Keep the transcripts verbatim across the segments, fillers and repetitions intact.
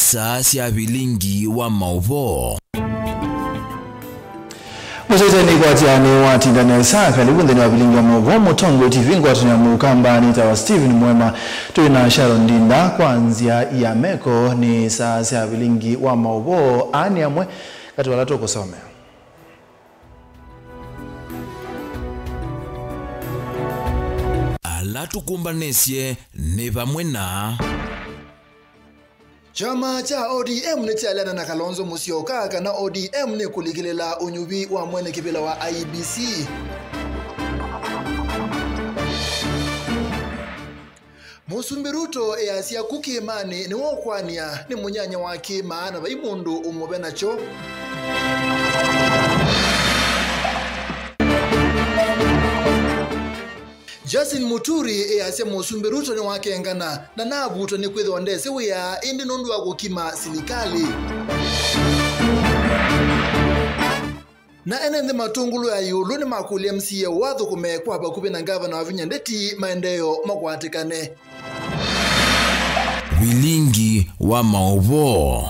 Saa sya vilingi wa maũvoo. Mũsyaĩtani kwatya nĩ watinda nesa, kalivu nthĩnĩ wa vilingi wa maũvoo, Mũtongoi T V, ngwatanĩo ya Mũkamba nĩtawa Stephen Mwema, twĩ na Sharon Ndinda kwa nzĩa ya meko. Nĩ saa sya vilingi wa maũvoo, aa nĩ amwe katĩ wa ala tũkũsomea. Ala tũkũmbanĩsye nĩ vamwe na. Kyama kya O D M nĩkyaeleana na Kalonzo Musyoka kana O D M nĩkũlikĩlĩla ũnyuvi wa mwene kĩvĩla wa I E B C. Mũsumbĩ Ruto easya ku kĩĩmanĩ nĩwe ũkwania nĩ mũnyanya wa kĩĩma na vai mũndũ ũmũve nakyo. Justin Muturi easya Mũsumbĩ Ruto nĩwakengana na navutwa nĩ kwĩthĩwa ndesĩ wĩa ĩndĩ nũndũ wa kũkima silikalĩ. Na ene nthĩ matũngũlũ ya ĩũlũ nĩmakũlya M C A ũathũkũme kwa vakuvĩ na ngavana Wavinya Ndeti maendeeo makwatĩkane. Vilingi wa maũvoo.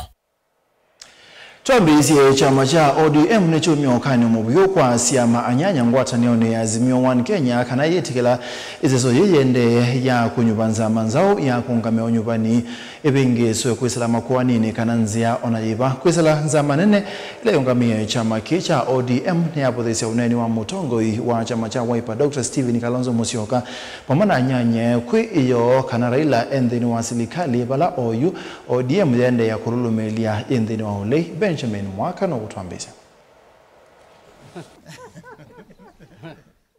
Twambĩĩsye, kyama kya O D M nĩkyumie ũkany'o mũvyũ kwa syama anyanya ngwatanĩonĩ ya Azimio One Kenya kana yĩtĩkĩla ĩseso yĩĩ yĩendee ya kũnyuva nzama nzaũ ya kũũngamĩa ũnyuvani ĩvĩngĩĩswe kwĩsĩla makoaninĩ kana nzĩa ona yĩva. Kwĩsĩla nzama nene ĩla yĩũngamĩe kyama kĩĩ kya O D M nĩyavũthĩsya ũneeni wa mũtongoi wa kyama kya Wiper, Doctor Stephen Kalonzo Musyoka, vamwe na anyanyae kwĩ ĩyoo kana Raila e nthĩnĩ wa silikalĩ, vala oyu O D M yaendeea kũlũlũmĩĩlya yĩ nthĩnĩ wa ũlei. Benjamin Mwaka nũkũtwambĩĩsya.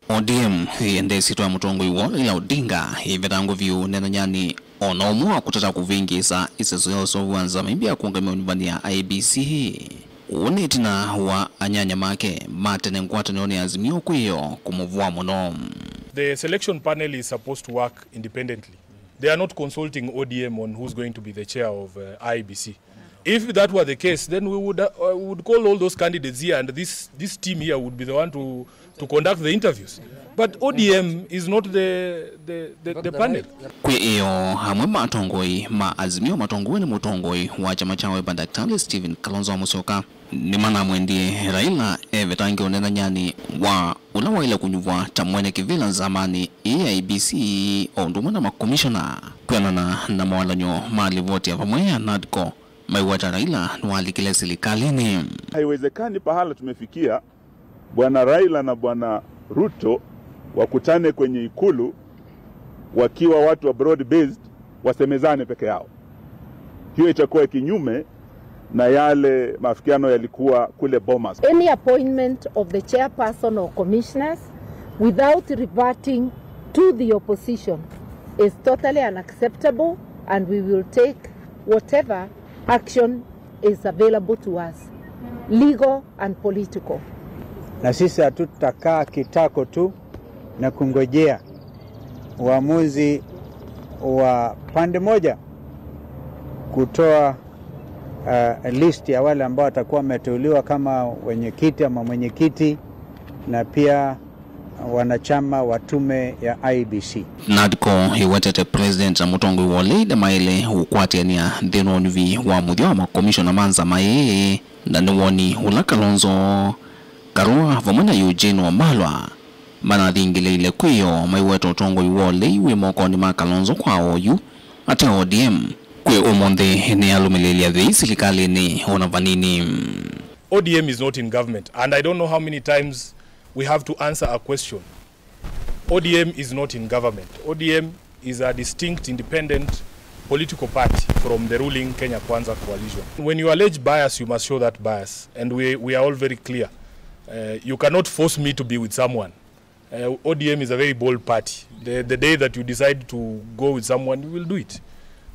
O D M ĩendee syĩtwa ya mũtongoi woo Raila Odinga ĩvetangwa vyũ ũnenanyani o na ũmwe wa kũtata kũvĩngĩĩsa ĩseso ya ũseũvi wa nzama ĩmbĩ ya kũũngamĩa ũnyuvani ya I E B C. Ũũ nĩ ĩtina wa anyanya make ma tene ngwatanĩonĩ ya Azimio kwĩo kũmũvũa mũno. The selection panel is supposed to work independently. They are not consulting O D M on who's going to be the chair of, uh, I E B C. If that were the case, then we would, uh, we would call all those candidates here and this, this team here would be the one to, to conduct the interviews. But O D M is not the, the, the, the panel. Kwĩ ĩyoo, amwe ma atongoi ma Azimio matongoew'e nĩ mũtongoi wa kyama kya Wiper Daktari Stephen Kalonzo Musyoka nĩmanamwendie Raila evetange ũnenanyani wa ũla waĩle kũnyuvwa ta mwene kĩvĩla nzamanĩ ĩĩ ya I E B C, o ũndũ ũmwe na makomishona. Kwĩanana na mawalany'o ma livoti ya vamwe ya NADCO, maiweta Raila nĩwalikile silikalĩnĩ. Haiwezekani pahala tumefikia Bwana Raila na Bwana Ruto wakutane kwenye ikulu wakiwa watu wa broad based, wasemezane peke yao. Hiyo itakuwa kinyume na yale maafikiano yalikuwa kule Bomas. Any appointment of the chairperson or commissioners without reverting to the opposition is totally unacceptable, and we will take whatever action is available to us, legal and political. Na sisi hatutakaa kitako tu na kungojea uamuzi wa pande moja kutoa, uh, list ya wale ambao watakuwa wameteuliwa kama wenyekiti ama mwenyekiti na pia wanachama wa tume ya I E B C. NADCO ĩwetete president na mũtongoi wa ũlei nĩmaĩle ũkwatĩanĩa nthĩnĩ wa ũnyuvi wa mũthya wa makomishona ma nzama ĩĩ, na nĩ woni ũla Kalonzo, Karua vamwe na Eugene Wamalwa manathingĩlĩile kwĩo maiweta ũtongoi wa ũlei wĩ mokonĩ ma Kalonzo kwa oyu ate O D M. Kwĩ ũmũnthĩ nĩalũmĩlĩĩlya vei silikalĩnĩ ona vanini. O D M is not in government, and I don't know how many times we have to answer a question. O D M is not in government. O D M is a distinct independent political party from the ruling Kenya Kwanza coalition. When you allege bias, you must show that bias, and we, we are all very clear. Uh, you cannot force me to be with someone. Uh, O D M is a very bold party. The, the day that you decide to go with someone, you will do it.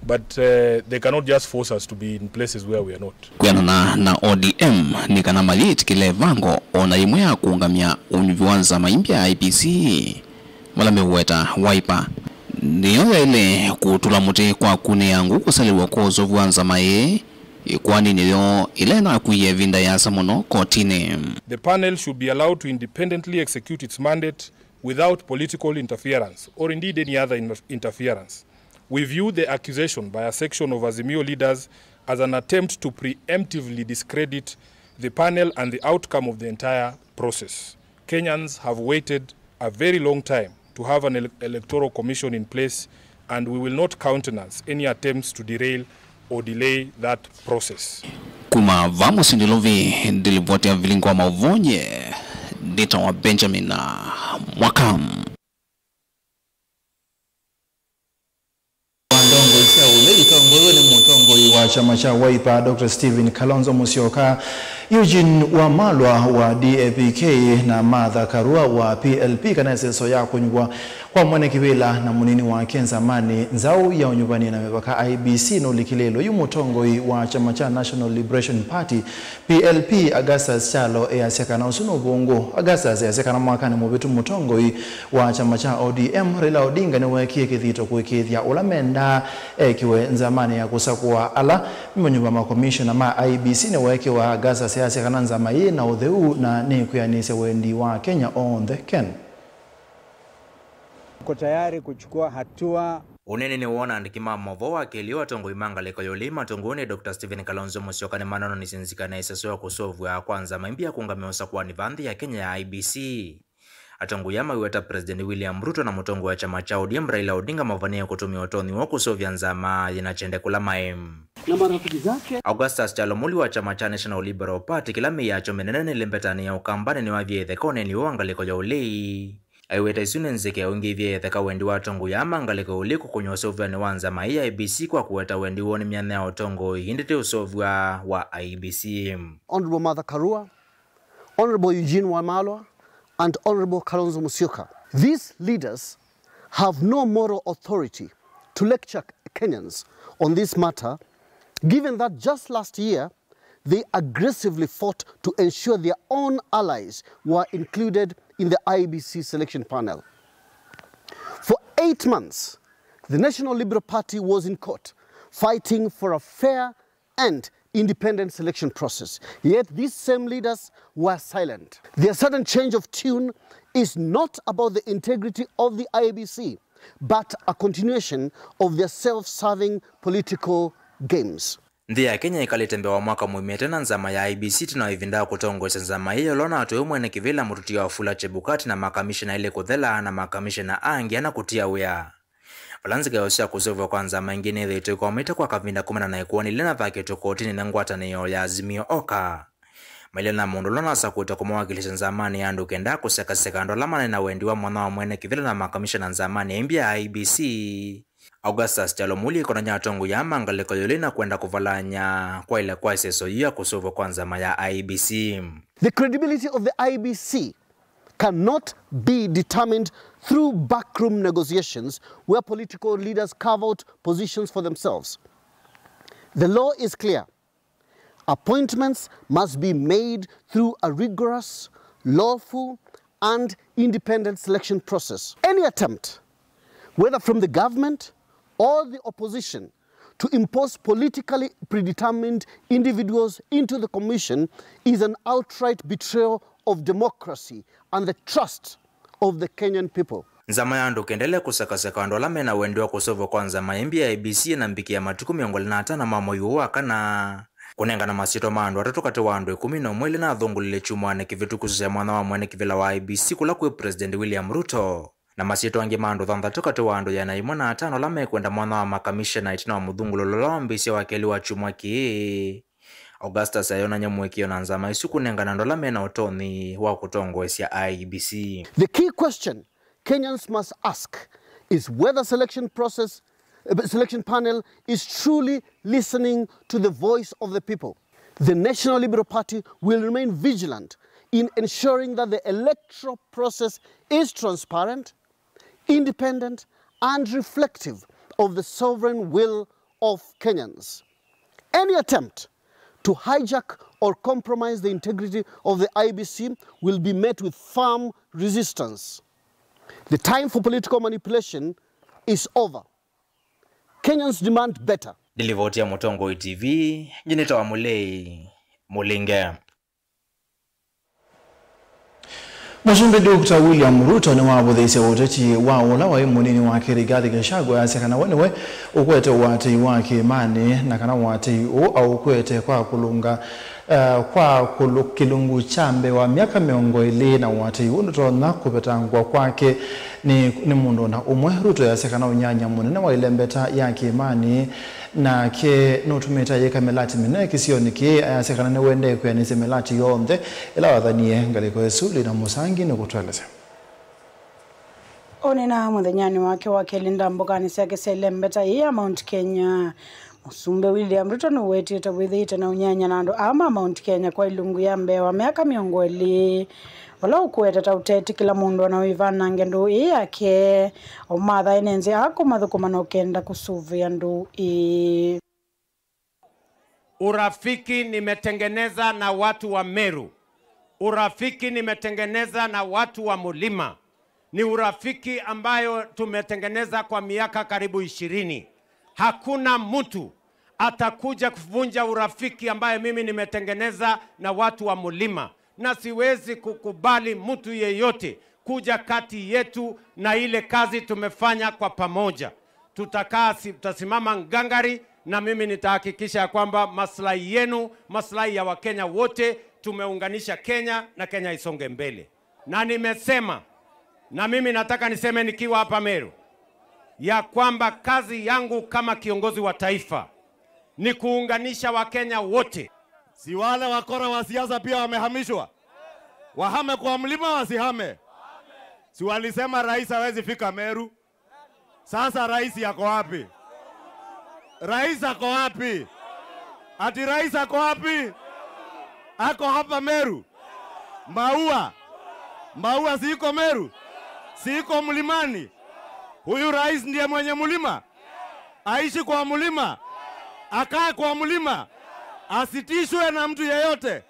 But, uh, they cannot just force us to be in places where we are not. Kwĩanana na O D M, nĩ kana mayĩtĩkĩle ĩvango o na ĩmwe ya kũũngamya ũnyuvi wa nzama imbya ya I E B C, vala meũweta Wiper nĩyo yaĩle kũtũla mũtĩ kwa kunĩa ngũ kũsalĩw'a kwa ũseũvi wa nzama ĩĩ ĩkoaninĩ yoo ĩla ĩnakuie ĩvinda yĩasa mũno kotinĩ. The panel should be allowed to independently execute its mandate without political interference or indeed any other in-, interference. We view the accusation by a section of Azimio leaders as an attempt to preemptively discredit the panel and the outcome of the entire process. Kenyans have waited a very long time to have an ele-, electoral commission in place, and we will not countenance any attempts to derail or delay that process. Kuma vaa mũsyĩ Nairobi, ndilivoti ya vilingi wa mauvoo nye, ndĩtawa Benjamin Mwaka. Wa ndongoi sya ũlei itongoew'e nĩ mũtongoi wa kyama kya Wiper, Doctor Stephen Kalonzo Musyoka, Eugene Wamalwa wa D A P K na Martha Karua wa P L P, kana ĩseso ya kũnyuvwa kwa mwene kĩvĩla na mũnini wake nzamanĩ nzaũ ya ũnyuvani na mĩvaka, I E B C, nũlikĩlĩĩlwe yu mũtongoi wa kyama kya National Liberation Party, P L P, Augustus Kyalo, easya kana ũsu nĩ ũvũngũ. Augustus easya kana mwakanĩ mũvĩtu mũtongoi wa kyama kya O D M, Raila Odinga, nĩweekie kĩthito kũĩkĩĩthya ũla mendaa ekĩwe nzamanĩ ya kũsakũa ala manyuva makomishona ma I E B C nĩweekĩwa. Augustus easya kana nzama yĩ na ũtheu na nĩkwĩanĩsya wendi wa Kenya onthe. Ken. Tuko tayari kuchukua hatua. Ũneeninĩ woo na andĩki ma maũvoo wa kelĩ wa atongoi ma ngalĩko ya ũlei matongoi nĩ Doctor Stephen Kalonzo Musyoka nĩmanoonisye nzika na ĩseso ya kũseũvw'a kwa nzama ĩmbi ya kũũngamĩa ũsakũanĩ vaa nthĩ ya Kenya ya I E B C. Atongoi aa maiweta President William Ruto na mũtongoi wa kyama kya O D M Raila Odinga mavanĩe kũtũmĩa ũtonyi woo kũseũvya nzama yĩna kyende kũla maĩ. Na marafiki zake. Augustus Kyalo, mũli wa kyama kya National Liberal Party kĩla mĩĩ yakyo mĩnene nĩlĩ mbetanĩ ya Ũkambanĩ, nĩwavie ĩtheka ũneeni ũũ wa ngalĩko ya ũlei. Aiweta isu nĩ nzika ya ũingĩvya ĩtheka wendi wa atongoi aa ma ngalĩko ya ũlei kũkũnywa ũseũvyanĩ wa nzama ĩĩ ya I E B C kwa kũweta wendi woo nĩ myanya ya ũtongoi, ĩndĩ ti ũseũvya wa I E B C. Honorable Martha Karua, Honorable Eugene Wamalwa, and Honorable Kalonzo Musyoka. These leaders have no moral authority to lecture Kenyans on this matter, given that just last year they aggressively fought to ensure their own allies were included in the I E B C selection panel. For eight months, the National Liberal Party was in court fighting for a fair and independent selection process. Yet these same leaders were silent. Their sudden change of tune is not about the integrity of the I E B C, but a continuation of their self-serving political games. Nthĩ ya Kenya ĩkalĩte mbee wa mwaka mũima ĩte na nzama ya I E B C, ĩtina wa ĩvinda ya kũtongoesya nzama ĩĩ yolwa na atũĩ mwene kĩvĩla Mũtũtia Wafula Chebukati na makamishena elĩ kũthela na makamishena angĩ ana kũtia wĩa. Vala nzika yoo sya kũseũvw'a kwa nzama ĩngĩ nĩthĩĩtwe ĩkwamĩte kwa kavinda kũmana na ĩkũanĩlye na thakĩtwe kotinĩ nĩ ngwatanĩo ya Azimio Oka. Mailye na mũndũ ũla ũnasakũĩtwe kũmawakĩlĩsya nzamanĩ ya andũ kenda kũsekaseka andũ ala manaĩ na wendi wa mwanya wa mwene kĩvĩla na makamishena nzamanĩ ĩmbi ya I E B C. Augustus Kyalo, mũli ĩkonany'a atongoi aa ma ngalĩko ya ũlei na kwenda kũvalany'a kwaĩle kwa ĩseso yĩu ya kũseũvw'a kwa nzama ya I E B C. The credibility of the I E B C cannot be determined through backroom negotiations where political leaders carve out positions for themselves. The law is clear. Appointments must be made through a rigorous, lawful, and independent selection process. Any attempt, whether from the government or the opposition, to impose politically predetermined individuals into the commission is an outright betrayal of democracy and the trust of the Kenyan people. Nzama ya andũ kenda ĩla ĩkũsekaseka andũ ala mena wendi wa kũseũvw'a kwa nzama ĩmbi ya I E B C ĩna mbikĩ ya matukũ mĩongo ĩlĩ na atano ma mwei ũũ wa kana, kũnengana masyĩtwa ma andũ atatũ katĩ wa andũ ĩkũmi na ũmwe ĩla nathũngũlile kyumwanĩ kĩvĩtũku kũsisya mwanya wa mwene kĩvĩla wa I E B C kũla kwĩ President William Ruto. Na masyĩtwa angĩ ma andũ thanthatũ katĩ wa andũ ĩana yĩmwe na atano ala mekwenda mwanya wa makamishena ĩtina wa mũthũngũlũlo ũla wambĩĩsye wa kelĩ wa kyumwa kĩĩ. Augustus ayonany'a mũĩkĩĩo na nzama isu kũnengana andũ ala mena ũtonyi wa kũtongoesya I E B C. The key question Kenyans must ask is whether selection process, uh, selection panel is truly listening to the voice of the people. The National Liberal Party will remain vigilant in ensuring that the electoral process is transparent, independent, and reflective of the sovereign will of Kenyans. Any attempt to hijack or compromise the integrity of the I E B C will be met with firm resistance. The time for political manipulation is over. Kenyans demand better. Ndilivoti ya Mũtongoi T V, nyie nĩtawa Mũlei Mũlinge. Mũsumbĩ Doctor William Ruto nĩwavũthĩĩsye ũteti wa ũla waĩ mũnini wake Rigathi Gachagua, ayasya kana we nĩwe ũkwete ũatĩi wa kĩĩmanĩ, na kana ũatĩi ũũ aũkwete kwa kũlũnga, eh, kwa kũlũ-, kĩlungu kya mbee wa myaka mĩongo ĩlĩ, na ũatĩi ũũ ndũtonya kũvetangwa kwake nĩ, nĩ mũndũ ona ũmwe. Ruto ayasya kana ũnyanya mũnene wa ĩlembeta ya kĩĩmanĩ nake nũtũmĩte ayĩka mĩlati mĩnene kĩsionĩ kĩĩ. Ayasya kana nĩwendee kwĩanĩsya mĩlati yonthe ĩla wathanie ngalĩko ĩsu. Lina Mũsangi nĩkũtũelesya. Ũnena mũthenyanĩ wake wa kelĩ ndambũkanĩ syake sya ĩlembeta ĩĩ ya Mount Kenya, Mũsumbĩ William Ruto nũwetĩte wĩthĩĩte na ũnyanya na andũ aa ma Mount Kenya kwa ilungu ya mbee wa myaka mĩongo ĩlĩ, ũla ũkũweta ta ũtetĩkĩla mũndũ ona wĩvanange ndũũ ĩĩ yake, ũmathae nĩ nzĩa akũmathũkũma na ũkenda kũsũvĩa ndũũ ĩĩ. Urafiki nimetengeneza na watu wa Meru. Urafiki nimetengeneza na watu wa Mulima. Ni urafiki ambayo tumetengeneza kwa miaka karibu ishirini. Hakuna mtu atakuja kuvunja urafiki ambayo mimi nimetengeneza na watu wa Mulima, na siwezi kukubali mtu yeyote kuja kati yetu na ile kazi tumefanya kwa pamoja. Tutakaa si-, tutasimama ngangari, na mimi nitahakikisha ya kwamba maslahi yenu, maslahi ya Wakenya wote, tumeunganisha Kenya na Kenya isonge mbele. Na nimesema, na mimi nataka niseme nikiwa hapa Meru, ya kwamba kazi yangu kama kiongozi wa taifa ni kuunganisha Wakenya wote. Si wale wakora wa siasa pia wamehamishwa? Wahame kwa mlima, wasihame? Si walisema rais hawezi fika Meru? Sasa rais ako wapi? Rais ako wapi? Ati rais ako wapi? Ako hapa Meru. Maua. Maua si iko Meru? Si iko mlimani? Huyu rais ndiye mwenye mlima? Aishi kwa mlima? Akae kwa mlima? Asitishwe na mtu yeyote?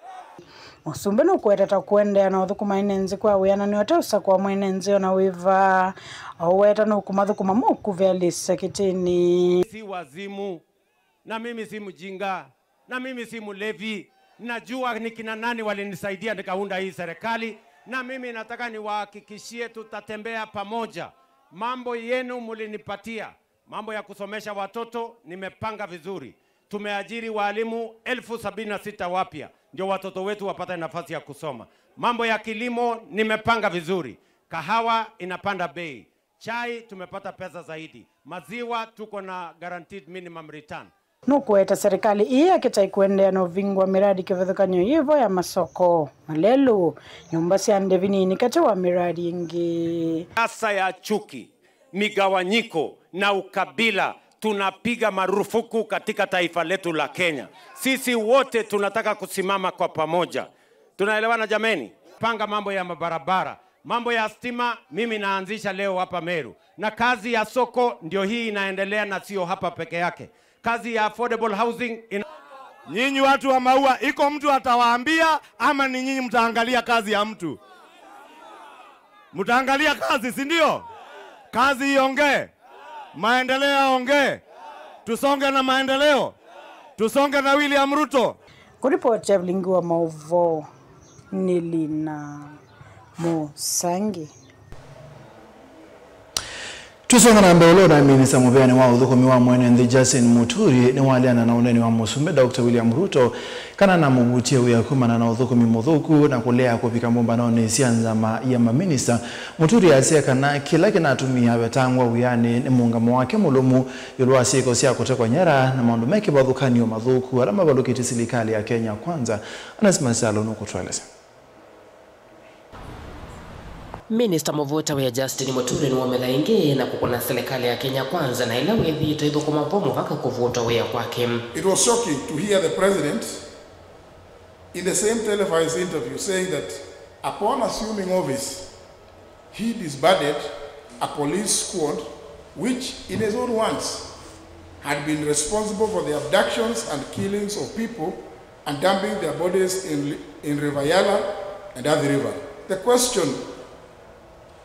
Mũsumbĩ nũkũweta ta kũendeea na ũthũkũma ene nzĩ kwa wĩananĩo ũteũsakũa mwene nzĩ ona wĩva. Aũweta nũkũmathũkũma mũkuvĩ alĩsya kĩtĩnĩ. Si wazimu, na mimi si mjinga, na mimi si mlevi. Najua ni kina nani walinisaidia nikaunda hii serikali, na mimi nataka niwahakikishie tutatembea pamoja. Mambo yenu mulinipatia, mambo ya kusomesha watoto nimepanga vizuri. Tumeajiri walimu elfu sabini na sita wapya, ndio watoto wetu wapate nafasi ya kusoma. Mambo ya kilimo nimepanga vizuri. Kahawa inapanda bei. Chai tumepata pesa zaidi. Maziwa tuko na guaranteed minimum return. Nũkũweta serikali ĩĩ yake ta ĩkũendeea na ũvingũa mĩradi kĩvathũkany'o yĩvo ya masoko, malelũ, nyũmba sya ndĩvi nini katĩ wa mĩradi ĩngĩ. Siasa ya chuki, migawanyiko na ukabila tunapiga marufuku katika taifa letu la Kenya. Sisi wote tunataka kusimama kwa pamoja. Tunaelewana jameni? Panga mambo ya mabarabara, mambo ya stima, mimi naanzisha leo hapa Meru. Na kazi ya soko ndio hii inaendelea na sio hapa peke yake. Kazi ya affordable housing ina- Nyinyi watu wa Maua, iko mtu atawaambia ama ni nyinyi mtaangalia kazi ya mtu? Mtaangalia kazi, si ndio? Kazi iongee, maendeleo yaongee, tusonge na maendeleo, tusonge na William Ruto. Kũripoti ya vilingi wa maũvoo nĩ Lina Mũsangi. Tũsonga na mbee, ũla ũnaĩ minista mũveanĩ wa ũthũkũmi wa mwene nthĩ Justin Muturi nĩwaleana na ũneeni wa Mũsumbĩ Doctor William Ruto kana namũvutie wĩa kumana na ũthũkũmi mũthũku na kũlea kũvika mbũmbanonĩ sya nzama ya maminista. Muturi asya kana kĩla kĩnatumie avetangwa wĩanĩ nĩ mũũngamo wake mũlũmu ĩũlũ wa syĩko sya kũtekwa nyara na maũndũ me kĩvathũkany'o mathũku ala mavalũkĩtye silikalĩ ya Kenya Kwanza. Onesmus Kyalo nũkũtũelesya. Minista mũvuta wĩa Justin Muturi nĩwometha ĩngĩ na kũkũna serikali ya Kenya Kwanza na ĩla wĩthĩĩtwe ĩthũkũma vo mũvaka kũvutwa wĩa kwake. It was shocking to hear the president in the same televised interview saying that upon assuming office, he disbanded a police squad which, in his own words, had been responsible for the abductions and killings of people and dumping their bodies in, in River Yala and Athi River. The question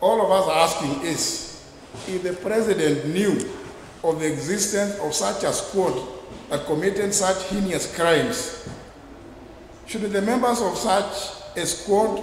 all of us are asking is, if the president knew of the existence of such a squad that committed such heinous crimes, should the members of such a squad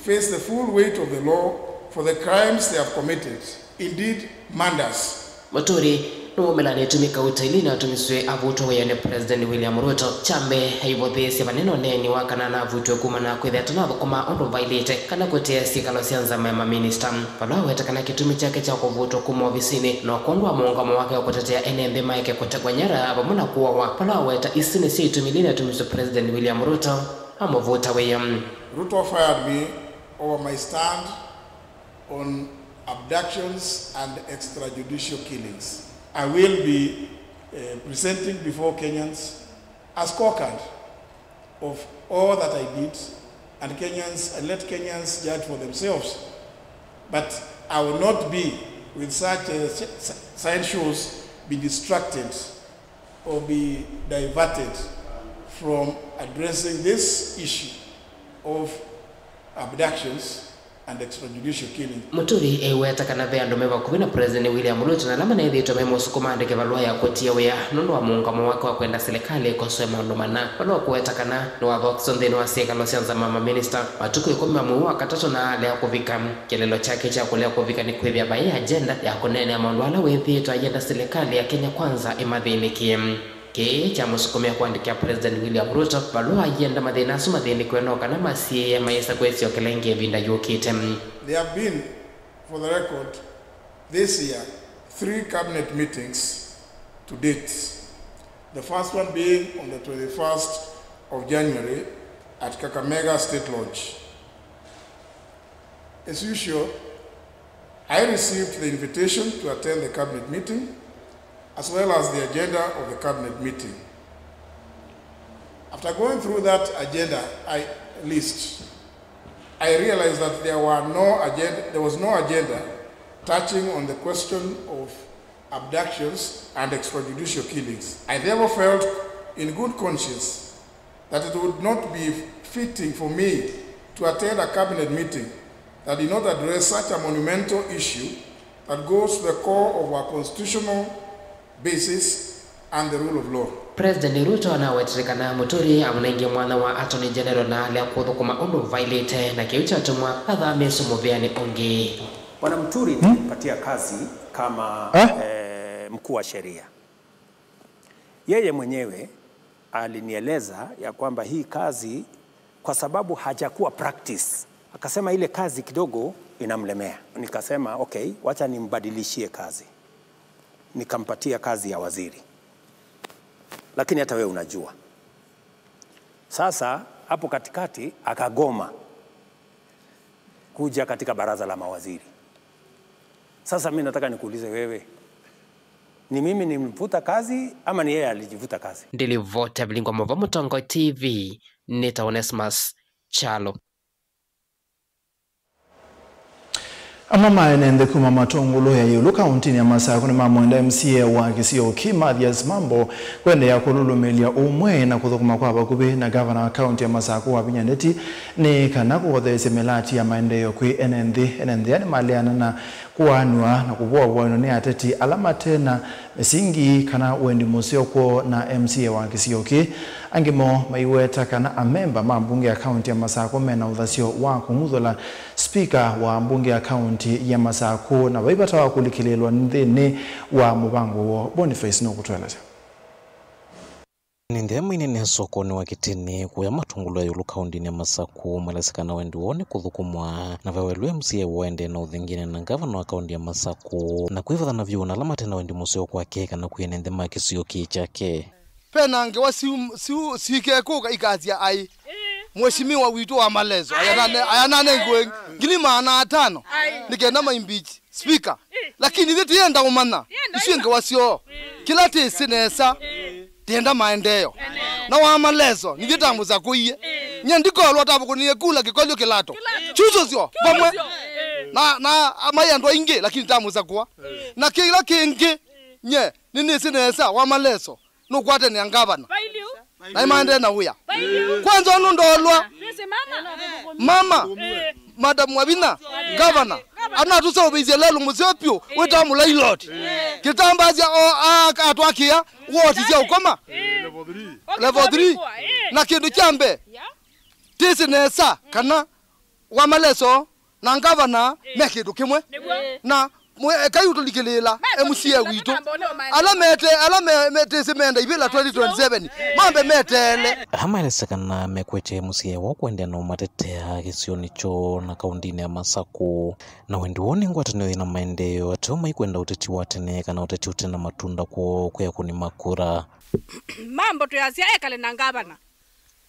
face the full weight of the law for the crimes they have committed, indeed murders. Mũturi nĩwaumĩla nĩ ĩtumi kauta ila inatumiswe avutwe wĩanĩ President William Ruto. Kya mbee, aivũthĩĩsye vanene ũneeni wa kana navutwe kumana na kwĩthĩa atanathũkũma ũndũ vailĩte kana kũtĩĩa syĩkalo sya nzama ya maminista. Vala aweta kana kĩtumi kyake kya kũvutwa kuma ovisinĩ no kwondũ wa mũũngamo wake wa kũtetea ene nthĩ maeke kũtegwa nyara vamwe na kũawa. Vala aweta isu nĩsyo itumi ila inatumiswe President William Ruto amũvuta wĩa. Ruto fired me over my stand on abductions and extrajudicial killings. I will be, uh, presenting before Kenyans a scorecard of all that I did, and Kenyans, and let Kenyans judge for themselves. But I will not be with such, uh, s-, s-, side shows be distracted or be diverted from addressing this issue of abductions and extrajudicial killing. Mũturi eiweta kana ve andũ me vakuvĩ na President William Ruto na ala maneethĩĩtwe maimũsukuma andĩke valũa ya kũtia wĩa nũndũ wa mũũngamo wake wa kwenda silikalĩ ĩkosoe maũndũ mana. Vala ũkũweta kana nĩwathokiswe nthĩnĩ wa syĩkalo sya nzama ya maminista matukũ ĩkũmi ma mwei wa katatũ na alea kũvika. Kĩeleelo kyake kya kũlea kũvika nĩ kwĩthĩa vai agenda ya kũneenea maũndũ ala wĩthĩĩtwe ayenda silikalĩ ya Kenya Kwanza ĩmathĩnĩkĩe. Kĩĩ kyamũsukumĩa kũandĩkĩa President William Ruto valũa ayenda mathĩna asu mathĩnĩkĩwe no kana masiĩĩa mayĩsa kwĩsyokela ĩngĩ ĩvinda yũkĩte. There have been, for the record, this year, three cabinet meetings to date. The first one being on the twenty-first of January at Kakamega State Lodge. As usual, I received the invitation to attend the cabinet meeting, as well as the agenda of the cabinet meeting. After going through that agenda I, list, I realized that there were no agenda, there was no agenda touching on the question of abductions and extrajudicial killings. I therefore felt in good conscience that it would not be fitting for me to attend a cabinet meeting that did not address such a monumental issue that goes to the core of our constitutional basis and the rule of law. President Ruto anawetete kana Mũturi amũnengie mwanya wa Attorney General na alea kũthũkũma ũndũ vailĩte, na kĩu kyatũmwa athamĩswe mũvĩanĩ ũngĩ. Bwana Muturi nilimpatia kazi kama, eh, mkuu wa sheria. Yeye mwenyewe alinieleza ya kwamba hii kazi, kwa sababu hajakuwa practice, akasema ile kazi kidogo inamlemea. Nikasema, "Okay, wacha nimbadilishie kazi." Nikampatia kazi ya waziri. Lakini hata wewe unajua. Sasa, hapo katikati, akagoma kuja katika baraza la mawaziri. Sasa mimi nataka nikuulize wewe, ni mimi nimvuta kazi ama ni yeye alijivuta kazi? Ndilivota Vilingwa Mova, Mũtongoi T V, nĩtawa Onesmus Kyalo. Amwe ma ene nthĩ kuma Matũngũlũ ya ĩũlũ kaũntĩnĩ ya Masakũ nĩmamwenda M C A wa kĩsio kĩ Mathias Mambo kũendeea kũlũlũmĩĩlya ũmwe na kũthũkũma kwa vakuvĩ na ngavana wa kaũntĩ ya Masakũ Wavinya Ndeti nĩ kana kũkotheesya mĩlati ya maendeeo kwĩ ene nthĩ. Ene nthĩ aa nĩmaleana na kũaanw'a na kũvoavũanw'a nĩ ateti ala mate na mĩsingi kana wendi mũseo kwoo na M C A wa kĩsio kĩ. Angĩ moo maiweta kana amemba ma mbunge ya kaũntĩ ya Masakũ mena ũthasyo wa kũng'uthũla spika wa mbunge ya kaũntĩ ya Masakũ, na vai vata wa kũlikĩlĩĩlwa nthĩnĩ wa mũvango woo. Boniface nũkũtũelesya. Nĩ nthĩ ya mainene sokonĩ wa Kĩtĩnĩ, kũya Matũngũlũ ya ĩũlũ kaũntĩnĩ ya Masakũ, malesĩ kana wendi woo nĩ kũthũkũmwa, na ve welũ M C A ũendee na ũthingine na ngavana wa kaũntĩ ya Masakũ, na kwĩvathana vyũ na ala mate na wendi mũseo kwake kana kwĩ ene nthĩ ma kĩsio kĩ kyake. Ve na ngewa siu-, siu-, sikekũka ikasya ai, Mheshimiwa witũ wa Maleso, aya nane, aya nane ngwe ngili maana atano, nĩ kenda ma impeach speaker. Lakini ithyĩ tĩyenda ũmanya isu ngewa syoo. Kĩla tĩsĩ nesa, tĩenda maendeeo. Na wa Maleso, nithyĩ tamũsakũie. Nye ndikolwa tavũkũnie kula kĩkolyo kĩlato. Chuso syo, vamwe. Na, na mai andũ aingĩ, lakini tamũsakũa. Na kĩla kĩngĩ, nye, nĩnĩsĩ nesa, wa Maleso nũkwatanĩa ngavana. Na imaendee na wĩa. Kwanza ũnũ ndolwa. Mama, Madam Wavinya, ngavana, anatũseũvĩisye lelũ mũseo vyũ, wĩtawa Mũlai Lord. Kĩtambasya o a-, atwakĩa woti sya ũkoma. Level three. Na kĩndũ kya mbee, tĩsĩ nesa kana Wa Maleso na ngavana me kĩndũ kĩmwe. Na mwe-, ekai ũtũlikĩlĩĩla M C A witũ. Ala mete, ala me-, metĩsĩ menda ivĩla twenty twenty-seven, mambe meteele. Aa maelesya kana mekwetya M C A woo kũendeea na ũmatetea kĩsionĩ kyoo na kaũndĩnĩ ya Masakũ. Na wendi woo nĩ ngwatanĩo yĩna maendeeo, ateo maikwenda ũteti wa tene kana ũteti ũte na matunda kwoo kwĩ akũni ma kura. Mambo twĩasya ekale na ngavana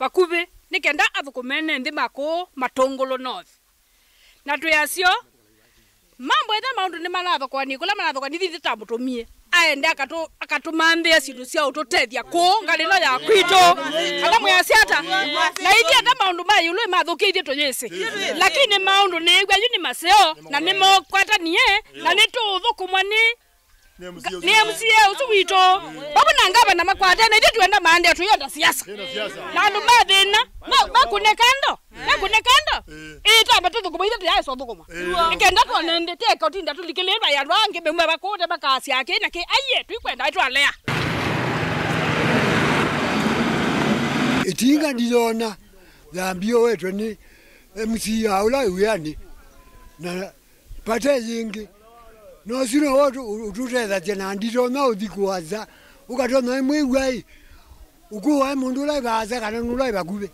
vakuvĩ nĩ kenda athũkũme ene nthĩ ma kũũ Matũngũlũ North. Na twĩasyo, mambo ethĩwa maũndũ nĩmanathokowani kũla manathokowani, ithyĩ tũtamũtũmie aende akatũ-, akatũmanthĩa syĩndũ sya ũtũtethya kũũ ngalĩ ĩno ya kwitũ. Kana mwĩasya ata? Na ithyĩ ata maũndũ ma ĩũlũ mathũkĩe ithyĩ tũyĩsĩ. Lakini maũndũ nĩĩw'a yu nĩ maseo, na nĩmokwatanie, na nĩtũũthũkũmwa nĩ Nĩ M C A ũsu witũ. Vamwe na ngavana makwatene, ithyĩ twenda maandĩa tũyenda siasa. Na andũ ma thĩna, ma-, makũne kando, makũne kando. Ĩĩ, twambe tũthũkũma, ithyĩ tũyaĩsa ũthũkũma. Ĩĩ. Nĩ kenda twone nthĩ, teka ũtinda tũlikĩlĩĩlwa ya andũ angĩ, meuma vakũte makasya kĩ na kĩ, aiye, tũikwenda twalea. Ĩtinga ndiyona thambio wetwe nĩ M C A ũla wĩanĩ. Na vate yĩngĩ. Na ũsu nĩwe ũtũ-, ũtũtethasya na nditonya ũthi kũasa. Ũkatonya wĩ mwĩw'a-ĩ, ũkũae mũndũ ũla wĩ vaasa kana nũla wĩ vakuvĩ.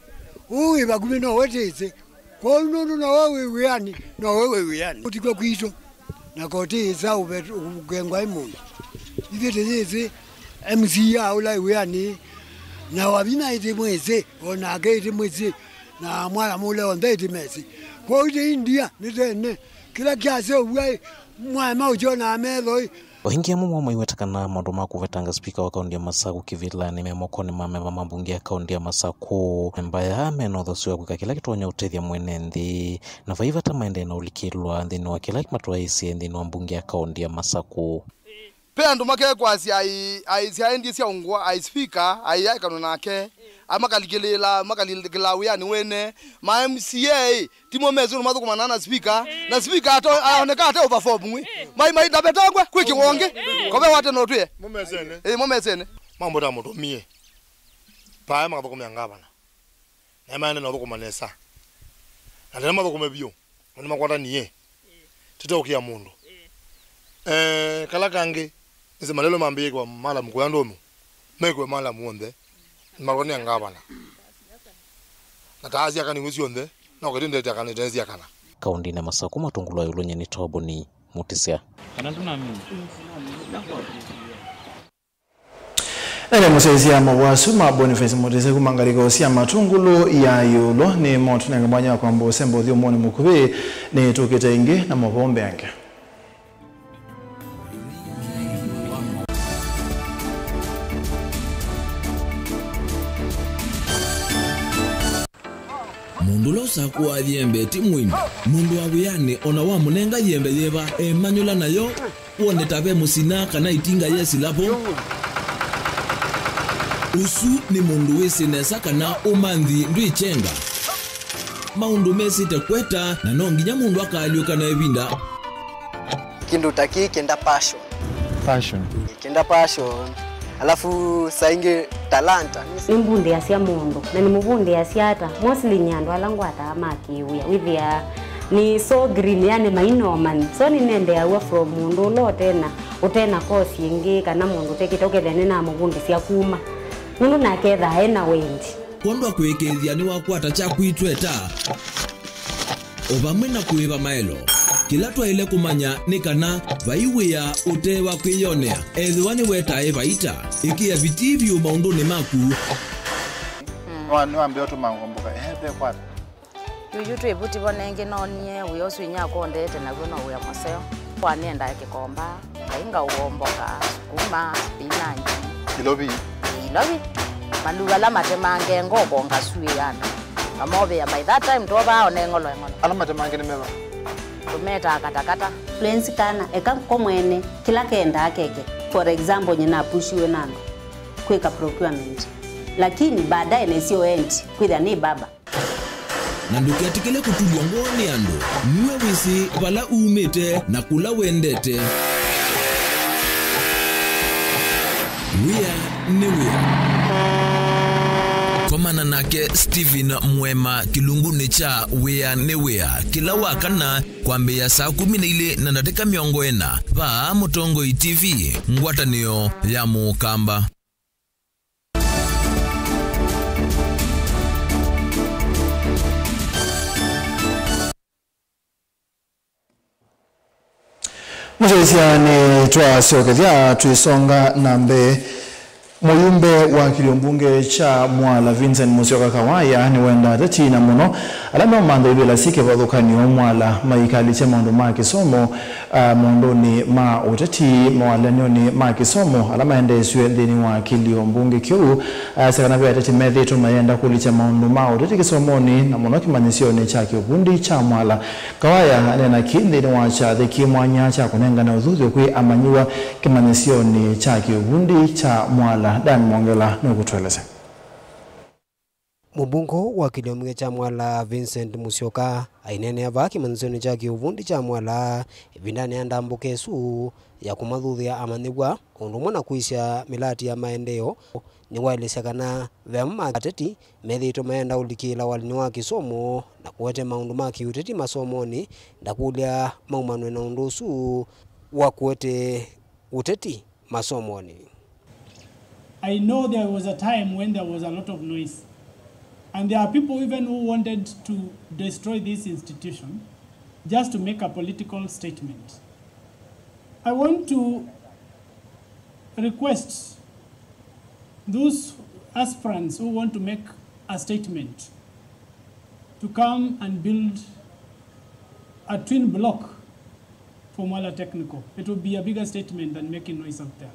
Ũũ wĩ vakuvĩ no we tĩsĩ. Kwoou nũndũ no we wĩ wĩanĩ, no we wĩ wĩanĩ. Ũtikw'a kwitũ, na kotĩĩsa ũve-, ũkengwa ĩ mũndũ. Ithyĩ tĩyĩsĩ M C A ũla wĩ wĩanĩ, na Wavinya ĩtĩmwĩsĩ, o nake ĩtĩmwĩsĩ. Na mwaya mũle onthe ĩtĩmesĩ. Kwoou ĩtĩ India nĩ tene. Kĩla kyaseũvw'a-ĩ, mwaya maũkyonaa metho-ĩ. O ĩngĩ amwe moo maiweta kana maũndũ ma kũvetanga spika wa kaũndĩ ya Masakũ kĩvĩlanĩ me mokonĩ ma amemba ma mbunge ya kaũndĩ ya Masakũ. Amemba aya mena ũthasyo wa kwĩka kĩla kĩtonya ũtethya mwene nthĩ, na vai vata maendee na ũlikĩlwa nthĩnĩ wa kĩla matwaĩĩsye nthĩnĩ wa mbunge ya kaũndĩ ya Masakũ. Ve andũ makekwasya ai-, aisya endie sya ũngũa, ai spika, ai aekanwe nake, amakalikĩlĩĩla, makalikĩlaa wĩanĩ wene. Ma M C A ĩ, timo mesĩ ũndũ mathũkũmanaa na spika, na spika ato-, aoneka ate ũperform ĩ. Mai, mai, ndavetangwe, kwĩ kĩwonge, kove wate no twĩe. Mũmesene. Ĩ, mũmesene. Mambo tamũtũmie. Pae makathũkũmĩa ngavana. Na maende na ũthũkũma nesa. Na tena mathũkũme vyũ. Nĩmakwatanie. Tũteũkĩa mũndũ. Eh, kala kangĩ, nĩsĩ malelo mambĩĩe kwa malamu kũya ndũmũ. Mekwe malamu onthe. Nĩmakwatania ngavana. Na taa syakaniw'e syonthe, no kĩtĩ ndete akana ĩtene syakana. Kaũndĩnĩ ya Masakũ, Matũngũlũ ya ĩũlũ nyeni Toboni Mũtĩsya. Kana ndũnamini. Ene mũsyaĩĩsya mawasũ ma Boniface Mũtĩsya kuma ngalĩko sya Matũngũlũ ya ĩũlũ nĩmo tũnenga mwanya wa kwamba ũsemba ũthyũmũonĩ mũkuvĩ. Nĩtũkĩte ĩngĩ na maũvoo mbeange. Mũndũ ũla ũsakũaa yembe ti mũini. Mũndũ wa wĩanĩ o na wamũnenga yembe yĩva, emanyũla nayo, wone ta ve mũsina kana ĩtinga yesĩla vo. Ũsu nĩ mũndũ wĩsĩ nesa kana ũmanthi ndwĩkyenga. Maũndũ mesĩte kweta, na no nginya mũndũ akaalyũka na ĩvinda. Kĩndũ ta kĩĩ kĩenda passion. Passion. Kĩenda passion. Alafu saa ingĩ talanta. Nĩmbundĩasya mũndũ, na nĩmũvundĩasya ata? Mostly nĩ andũ ala ngwataa ma kĩwĩa. Wĩthĩaa nĩ so green, yani mainomani. So nĩnendeaw'a from mũndũ ũla ũtena, ũtena course ĩngĩ, kana mũndũ ũtekĩte, ũkethĩa nĩnamũvundĩsya kuma. Nũndũ nake ethaa ena wendi. Kwondwa kũĩkĩĩthya nĩwakwata kyaku itweta. O vamwe na kũĩva maelo, kĩla twaĩle kũmanya nĩ kana vai wĩa ũte wa kwĩyonea, ethĩwa nĩwetae vaita, ĩkĩa vitii vyũ maũndũnĩ maku. Nĩwa-, nĩwambĩa ũtũma ngomboka, ehe, ve kwata. Yuyu twĩ vuti vo nengĩ noonie wĩa ũsu inyia akũndeete naw'o no wĩa mũseo. Kwa nĩendaa kĩkomba. Kainga ũomboka, sukuma, spinach. Ilovi. Ilovi. Maluu ala matemange ngoko ngasuĩe andũ. Mamovĩa by that time twovaa one ng'olo ng'olo. Ala matemange nĩ meva? Tũmetaa katakata. Influence kana eka ko mwene kĩla kendaa keke. For example, nyina apushiwe na andũ kwĩka procurement. Lakini baadaye nĩsyo endi kwĩthĩa nĩ baba. Na ndũketĩkĩle kũtulw'a ngoo nĩ andũ. Nue wĩsĩ vala umĩte na kũla wendete. Wĩa nĩ wĩa. Komana nake Stephen Mwema kĩlungunĩ kya Wĩa nĩ Wĩa kĩla wa kana kwambĩĩa saa kũmi na ilĩ na ndatĩka mĩongo ĩna vaa Mũtongoi T V, ngwatanĩo ya Mũkamba. Mũsyaĩĩsya, nĩtwasyokethya twĩsonga na mbee. Mũyumbe wa kĩlio mbunge kya Mwala, Vincent Musyoka Kawaya, nĩwendaa ateti na mũno ala meũmantha ivĩla syĩ kĩvathũkany'o Mwala maikalikye maũndũ ma kĩsomo, a, maũndũnĩ ma ũteti, mawalany'onĩ ma kĩsomo ala maendeesw'e nthĩnĩ wa kĩlio mbunge kĩu. Ayasya kana ve ateti methĩĩtwe mayenda kũlikya maũndũ ma ũteti kĩsomonĩ na mũno kĩmanyĩsyonĩ kya kĩũvundi kya Mwala. Kawaya aneena kĩĩ nthĩnĩ wa kyathĩ kĩ mwanya kya kũnengane ũthuthyo kwĩ amanyĩw'a kĩmanyĩsyonĩ kya kĩũvundi kya Mwala. Dan Mwongela nũkũtũelesya. Mũmbunge wa kĩlio mbunge kya Mwala, Vincent Musyoka, aineenea vaa kĩmanyĩsyonĩ kya kĩũvundi kya Mwala ĩvindanĩ ya ndambũka ĩsu ya kũmathuthya amanyĩw'a ũndũ ũmwe na kwĩsya mĩlati ya maendeeo. Nĩwaelesya kana ve amwe ma ateti methĩĩtwe mayenda ũlikĩĩla walinĩ wa kĩsomo na kũete maũndũ ma kĩũteti masomonĩ, ndakũlya maumanwe na ũndũ ũsu wa kũete ũteti masomonĩ. I know there was a time when there was a lot of noise, and there are people even who wanted to destroy this institution just to make a political statement. I want to request those aspirants who want to make a statement to come and build a twin block for Mwala Technical. It will be a bigger statement than making noise out there.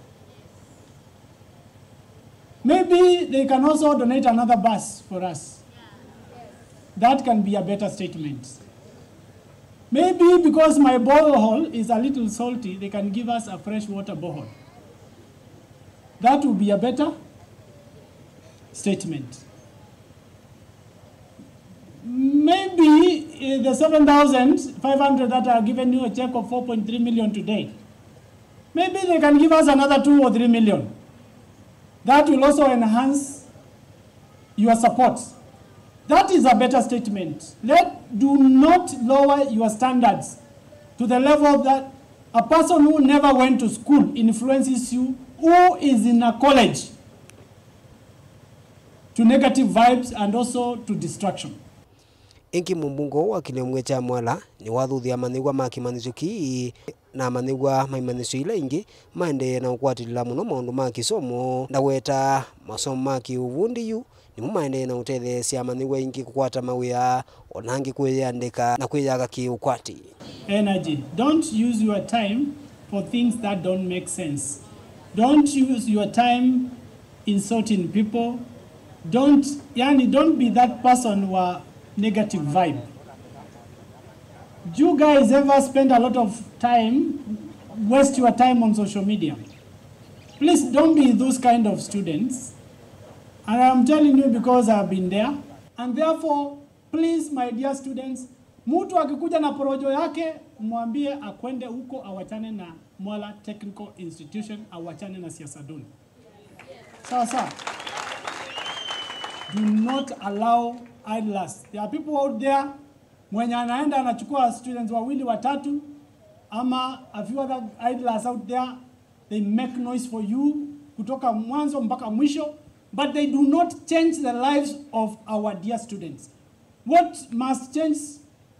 Maybe they can also donate another bus for us. That can be a better statement. Maybe because my borehole is a little salty, they can give us a fresh water borehole. That would be a better statement. Maybe, eh, the seven thousand five hundred that are given you a check of four point three million today, maybe they can give us another two or three million. That will also enhance your support. That is a better statement. Let, do not lower your standards to the level that a person who never went to school influences you, who is in a college, to negative vibes and also to destruction. Ĩngĩ, mũmbunge wa kĩlio mbunge kya Mwala nĩwathuthya amanyĩw'a ma kĩmanyĩsyo kĩĩ na amanyĩw'a ma imanyĩsyo ila ingĩ maendee na ũkwatĩlĩla mũno maũndũ ma kĩsomo, na weta masomo ma kĩũvundi yu nĩmo maendee na ũtetheesya amanyĩw'a aingĩ kũkwata mawĩa, o na angĩ kwĩyĩandĩka na kwĩyaka kĩ-ũkwati. Energy. Don't use your time for things that don't make sense. Don't use your time insulting people. Don't, yani, don't be that person wa negative vibe. Do you guys ever spend a lot of time, waste your time on social media? Please don't be those kind of students. And I'm telling you because I've been there. And therefore, please, my dear students, mtu akikuja na porojo yake, mwambie akwende huko, awachane na Mwala Technical Institution, awachane na siasa duni. Sawa sawa. Do not allow idlers. There are people out there, mwenye anaenda anachukua students wawili watatu, ama a few other idlers out there, they make noise for you kutoka mwanzo mpaka mwisho, but they do not change the lives of our dear students. What must change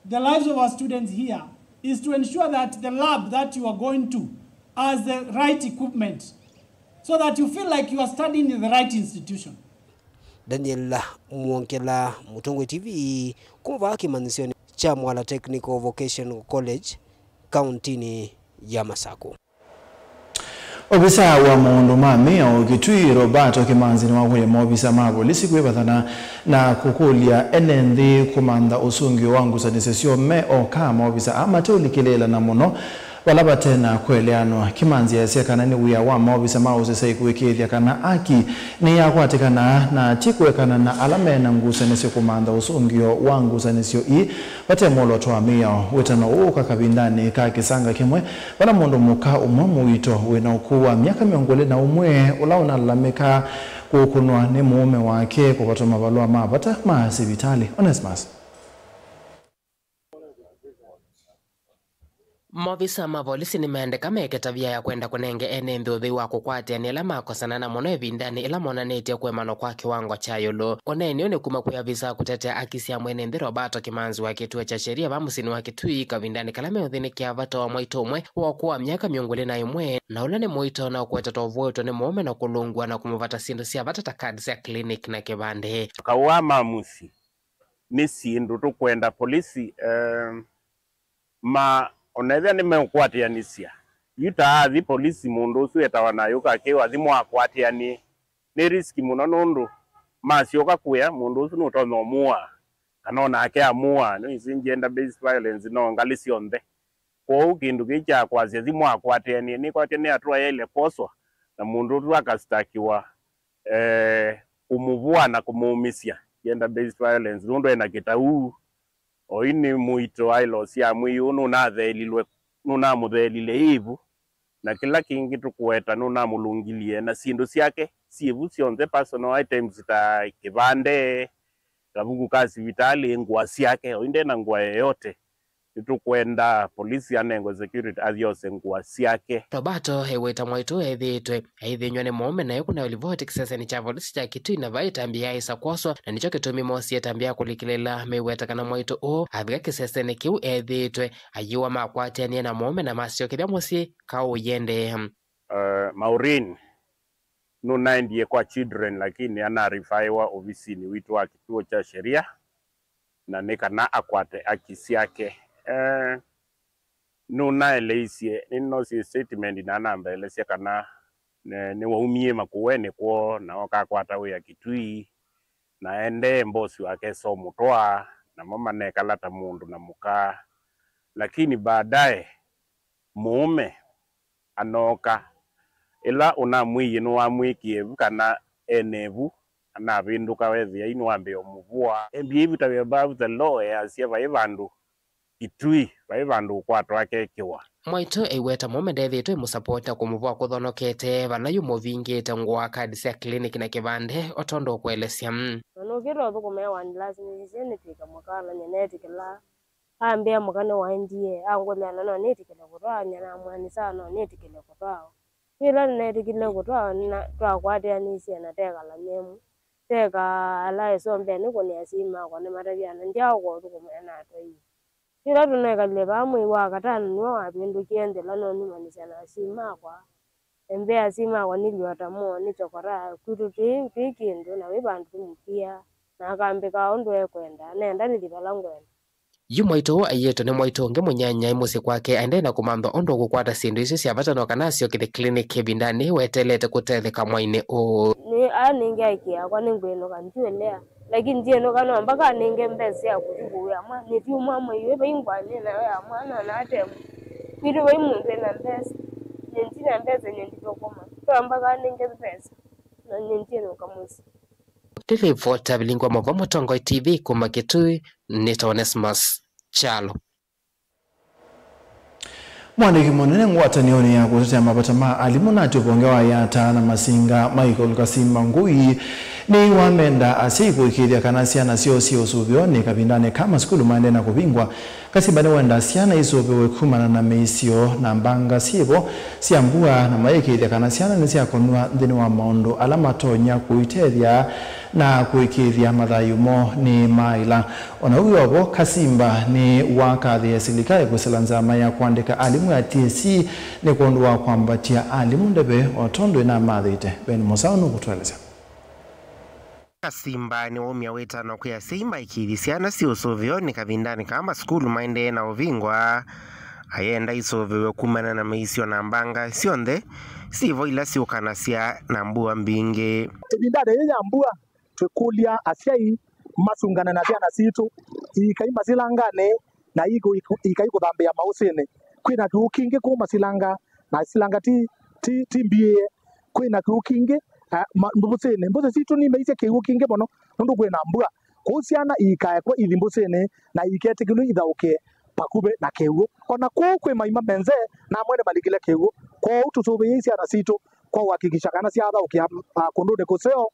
the lives of our students here is to ensure that the lab that you are going to has the right equipment, so that you feel like you are studying in the right institution. Daniel Mwongela, Mũtongoi T V, kuma vaa kĩmanyĩsyonĩ kya Mwala Technical Vocational College, kauntinĩ ya Masakũ. Ovisaa wa maũndũ ma mĩao Kitui, Roberto Kimanzi, nĩwakũlya maovisa ma volisi kwĩvathana na kũkũlya ene nthĩ kũmantha ũsũngĩo wa ngusanĩsyo syoo me oka. Maovisa aa mateũlikĩlĩĩla na mũno Vala vate na kũeleanwa, Kĩmanzi easya kana nĩ wĩa wa maovisa ma ũsesei kũĩkĩĩthya kana aki nĩyakwatĩkana na ti kũekana na ala me na ngusanĩsyo kũmantha ũsũngĩo wa ngusanĩsyo ii vate mwolooto wa mĩao. Wĩtano ũũ ũka kavindanĩ ka kĩsanga kĩmwe vala mũndũ mũka ũmwe mũito wĩ na ũkũũ wa myaka mĩongo ĩlĩ na ũmwe ũla ũnalalamĩka kũkũnwa nĩ mũũme wake kũvatwa mavalũa ma vata ma sivitalĩ. Onesmus. Maovisa ma volisi nĩmaendeka meke tavia ya kwenda kũnenge ene nthĩ ũthei wa kũkwatĩanĩa ala makosana na mũno ĩvindanĩ ĩla monanĩtye kũemanwa kwa kĩwango kya ĩũlũ. Ũneeni ũũ nĩ kuma kwĩ avisa kũtetea aki sya mwene nthĩ Roberto Kĩmanzi wa kĩtuo kya sheria va mũsyĩnĩ wa Kitui kavindanĩ kala meũthĩnĩkĩa vata wa mwaitũ ũmwe wa ũkũũ wa myaka mĩongo ĩlĩ na ĩmwe, na ũla nĩ mũito na ũkwetetwa ũvũĩtwe nĩ mũũme na kũlũngw'a na kũmũvata syĩndũ sya vata ta kadi sya clinic na kĩvandĩ. Kaũ wa maamusi nĩ syĩndũ tũkwenda polisi, eh, ma, ona ethĩa nĩmeũkwatĩanĩsya, yu ta athi polisi mũndũ ũsu etawa na ayũka akĩwa athi mwakwatĩanie. Nĩ risk mũno nũndũ masyoka kũya mũndũ ũsu nũtonya ũmũaa, kana onake amũaa. Nĩwĩsĩ gender based violence no ngalĩ syonthe. Kwoou kĩndũ kĩĩ kya kwasya thimũ akwatĩanie nĩkwatya nĩ atũa yaĩle kwoswa, na mũndũ ũsu akastakiwa, eh, kũmũvũa na kũmũũmĩsya, gender based violence, nũndũ ena kĩtau. Oyu nĩ mũito wa ĩlosi ya mwĩĩ ũũ nũnatheelilwe, nũnamũtheelile ĩvu, na kĩla kĩngĩ tũkũweta nũnamũlũngilye, na syĩndũ syake syĩvu syonthe, personal items ta kĩvande, kavuku ka sivitalĩ, ngũa syake, oyu ndena ngũa yeyote. Nĩtũkwenda polisi anengwe security athi ose ngũa syake. Roberto eweta mwaitũ ethĩĩtwe aithĩnyw'a nĩ mũũme na ĩkũna livoti kĩsesenĩ kya volisi kya Kitui na vai ĩtambya yaaĩsa kwoswa, na nĩkyo kĩtumi moosie ĩtambya ya kũlikĩlĩĩla meweta kana mwaitũ ũũ avika kĩsesenĩ kĩu ethĩĩtwe ayĩwa makwatĩanie na mũũme na masyokethya mũsyĩ kaũ ũiendee. Uh, Maureen nũnaendie kwa children, lakini anarifaiwa ovisinĩ witũ wa kĩtuo kya sheria, na nĩ kana akwate aki syake. Eh, nũnaeleisye, nĩnosie statement na anambeelesya kana nĩ- nĩwaumie Makueni kwoo na okakwata wĩa Kitui, na endee mbosi wake so mũtwaa, namo manekala ta mũndũ na mũka. Lakini baadaye mũũme anooka. Ĩla ũnamwĩie nĩwamwĩkie vu kana ene vu, anavĩndũka wethĩa yu nĩwambĩĩa ũmũvũa. Mbia ivu ta we above the law easya vai vandũ Kitui, vai vandũ ũkwatwa akekĩwa. Mwaitũ eiweta mũũme ndethĩĩtwe ĩmũsapota kũmũvũa kũthonokete vala yu mũvingĩte ngũa kadi sya clinic na kĩvandĩ o tondũ ũkũelesya. Na nũkĩte ũthũkũma e wanilasimĩsisye nĩtwĩke mũkalany'e neetĩkĩla. Ambĩa mũka nĩwaendie, angũlya na no nĩtĩkĩle kũtwawa, nyie namwĩa nĩ sawa, no nĩtĩkĩle kũtwawa. Yu ĩla nĩneetĩkĩle kũtwawa, na twakwatĩanĩisye na tekalany'e ĩmwe. Teka ala ĩsombea nĩkũnĩa asyai makwa nĩmatavya na ndyaaũka ũthũkũma e na atwaie. Yu ĩla tũnekalile vaa mwei wa katano nĩwe wavĩndũkie nthĩ ĩla nũnumanyĩsya na asyai makwa. Embea asyai makwa nĩliwa ta moo nĩ chokora, kwitũ twĩ twĩ kĩndũ na wĩ vandũ tũmũkia, na akambĩka ũndũ ekwenda, nenda nĩthi vala ngwenda. Yu mwaitũ ũũ aiĩtwe nĩ mwaitũ ũngĩ mũnyanyae mũsyĩ kwake aendee na kũmanthwa ũndũ ũkũkwata syĩndũ isu sya vata no kana asyokethye clinic ĩvindanĩ weteelete kũtetheka mwainĩ ũũ. Nĩ aa nĩngĩ aĩkĩĩa akwa nĩngwĩnũka ndiũlea, lakini ndiĩnũka no mpaka anĩnge mbesa sya kũthi kũwĩa mwana. Nĩtiuma mwei ũyũ vai ngũa nĩ nayo ya mwana ona atemũ. Kwitũ vai mũndũ ena mbesa, nyie ndina mbesa, nyie ndithũkũma. Kwa mpaka anĩnge mbesa na nyie ndiĩnũka mũsyĩ. Ndĩlivota vilingwa moko Mũtongoi T V kuma Kitui, nĩ Onesmus Kyalo. Mwandĩki mũnene ngwatanĩonĩ ya kũtetea mavata ma alimũ na atĩ ũvonge wa Yata na Masinga, Michael Kasimba Ngui, nĩwamenda asyai kũĩkĩĩthya kana syana syoo syĩ ũsũvĩonĩ kavindanĩ ka masukulu maendee na kũvingwa. Kasimba nĩwenda syana isũvĩwe kumana na mĩisyo na mbanga syĩvo sya mbua na mayĩkĩĩthya kana syana nĩsyakonw'a nthĩnĩ wa maũndũ ala matonya kũitethya na kũĩkĩĩthya mathayũ moo nĩ maaĩla. O na ũu wĩ o vo, Kasimba nĩwakathĩe silikalĩ kwĩsĩla nzama ya kũandĩka alimũ ya T S C nĩ kwondũ wa kwambatya alimũ ndeve o tondũ ĩnamathĩte. Ben Mũsaũ nũkũtũelesya. Kasimba nĩwaumya wĩtano kwĩ asyai maĩkĩĩthye syana syĩ ũsũvĩonĩ kavindanĩ kaa masukulu maendee na ũvingwa. Ayenda isũvĩwe kumana na mĩisyo na mbanga syonthe syĩvo ila syũkanasya na mbua mbingĩ. Ĩvindanĩ yĩĩ ya mbua, twĩkũlya asyai masungane na syana sitũ, iikai masilanganĩ na iiku- iikai kũthambĩa maũsĩnĩ. Kwĩna kĩw'ũ kingĩ kũu masilanga, na silanga ti, ti, ti mbiĩe. Kwĩna kĩw'ũ kingĩ, ah, ma-, mbũsĩnĩ. Mbũsĩ sitũ nimeisye kĩw'ũ kingĩ mũno, nũndũ kwĩna mbua. Kwoou syana iikaekwe ithi mbũsĩnĩ, na iiketĩkĩlw'e ithaũkĩe vakuvĩ na kĩw'ũ. O na kũu kwĩ maima menze, na amwe nĩmalikile kĩw'ũ. Kwoou tũsũvĩei syana sitũ kwa ũhakikisha kana syathaũkĩa, ah, kũndũnĩ kũseo,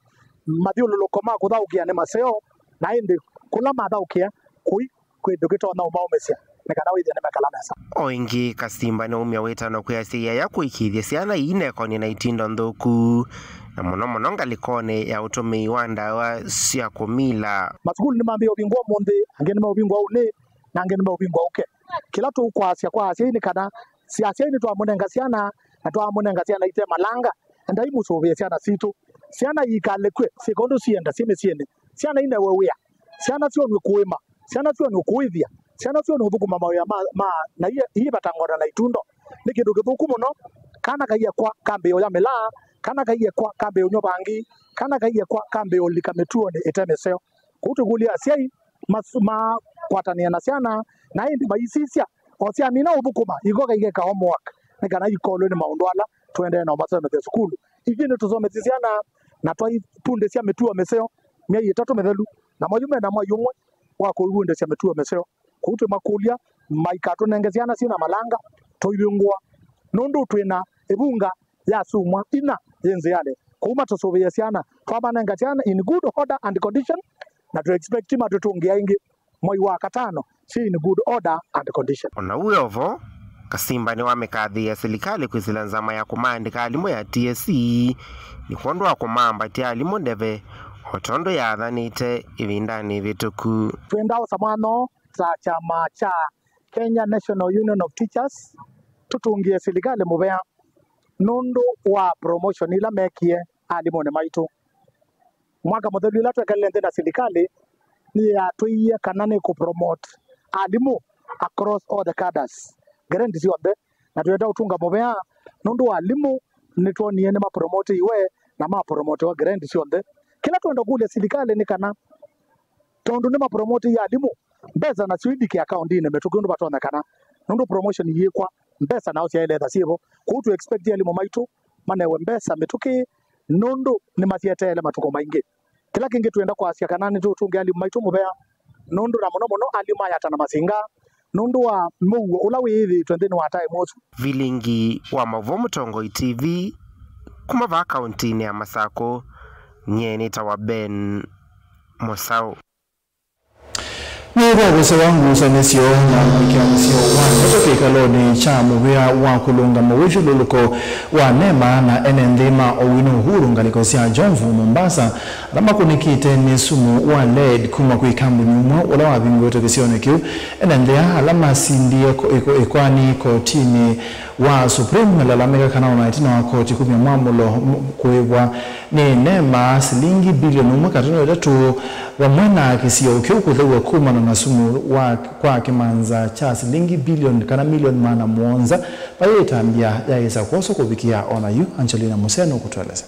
mathyũlũlũko ma kũthaũkĩa nĩ maseo, na ĩndĩ kũla mathaũkĩa kũi kwĩ kĩndũ kĩtonya ũmaũmĩsya nĩ kana wĩthĩe nĩmekala nesa. O ĩngĩ, Kasimba nĩwaumya wĩtano kwĩ asyai aya kũĩkĩĩthya syana iinekonye na itindo nthũku, na mũno mũno ngalĩkonĩ ya ũtũmĩi wa ndawa sya kũmila. Masukulu nĩmambĩĩe ũvingwa ũmũnthĩ, angĩ nĩmeũvingwa ũnĩ, na angĩ nĩmeũvingwa ũke. Kĩla tũkwasya kwa asyai nĩ kana, si asyai nĩtwamũnenga syana, na twamũnenga syana ite malanga, endai mũsũvĩe syana sitũ. Syana iikalekwe syĩka ũndũ sienda syĩ mĩsyĩnĩ. Syana inewe wĩa. Syana syonw'e kũĩma. Syana syonw'e kũĩthya. Syana syonw'e ũthũkũma mawĩa ma, ma, na iye, iivatangona na itundo. Nĩ kĩndũ kĩthũku mũno. Kana kaiekwa kambĩĩo ya mĩlaa, kana kaiekwa kambĩĩo nywa vangi, kana kaiekwa kambĩĩo lika mĩtuonĩ ĩte mĩseo. Kũu tũkũlya asyai mas-, makwatanĩe na syana, na ĩndĩ maisisya, o syamina ũthũkũma, ikoka ikeka homework, nĩ kana ikolwe nĩ maũndũ ala tũendee na ũmasomethya sukulu. Ithyĩ nĩtũsomethye syana, na twaivundĩsya mĩtuo mĩseo myei ĩtatũ mĩthelu, namo yu mena mwai ũmwe wa kũivundĩsya mĩtuo mĩseo. Kũu twĩmakũlya maikatũnenge syana syĩna malanga, tũivingũa, nũndũ twĩna ĩvunga ya syumwa ina yĩ nzĩanĩ. Kwoou matũsũvĩe syana, twamanenga syana in good order and condition, na tũ expect matũtũngĩa ĩngĩ mwai wa katano syĩ in good order and condition. O na wĩ o vo, Kasimba nĩwamĩkathĩĩa silikalĩ kwĩsĩla nzama ya kũmaandĩka alimũ ya T S C nĩ kwondũ wa kũmambatya alimũ ndeve, o tondũ yaathanĩte ĩvindanĩ ĩvĩtũku. Twenda osa mwanya ta kyama kya Kenya National Union of Teachers tũtũngĩe silikalĩ mũvea nũndũ wa promotion ila mekie alimũnĩ maitũ. Mwaka mũthelu ĩla twekalile nthĩ na silikalĩ, nĩyatwĩie kana nĩkũ promote alimũ across all the cadres, grade syonthe, na twĩenda ũtũnga mũvea nũndũ wa alimũ nĩtwonie nĩmapromotiwe na mapromotiwa grade syonthe. Kĩla twenda kũlya silikalĩ nĩ kana, tondũ nĩmapromotiie alimũ, mbesa nasyo ilike akaundinĩ mĩtũkĩ ũndũ vatonyekana, nũndũ promotion yĩkwa, mbesa nao syaĩle etha syĩvo. Kwoou tũ expect alimũ maitũ manewe mbesa mĩtũkĩ nũndũ nĩmasyeteele matukũ maingĩ. Kĩla kĩngĩ twĩenda kwasya kana nĩtũtũnge alimũ maitũ mũvea nũndũ na mũno mũno alimũ aya ta na masinga nũndũ wa mũuo ũla wĩyĩthĩĩtwe nthĩnĩ wa time ũsu. Vilingi wa Maũvoo Mũtongoi T V kuma vaa kauntinĩ ya Masakũ, nyie nĩtawa Ben Mũsaũ. Nĩ ũvoo wĩsĩ wa ngusanĩsyo na mũĩkĩanĩsyo wa ndeto kĩkalonĩ kya mũvĩa wa kũlũnga mũwĩthyũlũlũko wa NEMA na ene nthĩ ma Owino Uhuru ngalĩko sya Jomvu, Mombasa, ala makũnĩkĩte nĩ sumu wa lead kuma kwĩ kambuni ũmwe ũla wavingũĩtwe kĩsionĩ kĩu. Ene nthĩ aa ala masindie ko-, ĩko-, ĩkoani kotinĩ wa Supreme malalamĩka kana ona ĩtina wa koti kumya mwamũlo m-, kũĩvwa nĩ NEMA silingi bilioni ũmwe katono itatũ, vamwe na kĩsio kĩu kũthew'a kumana na sumu wa, kwa kĩmanza kya silingi bilioni kana milioni maana mũonza, vai ĩtambya yaĩsa kwoswa kũvikĩa ona yu. Angelina Museno kũtũelesya.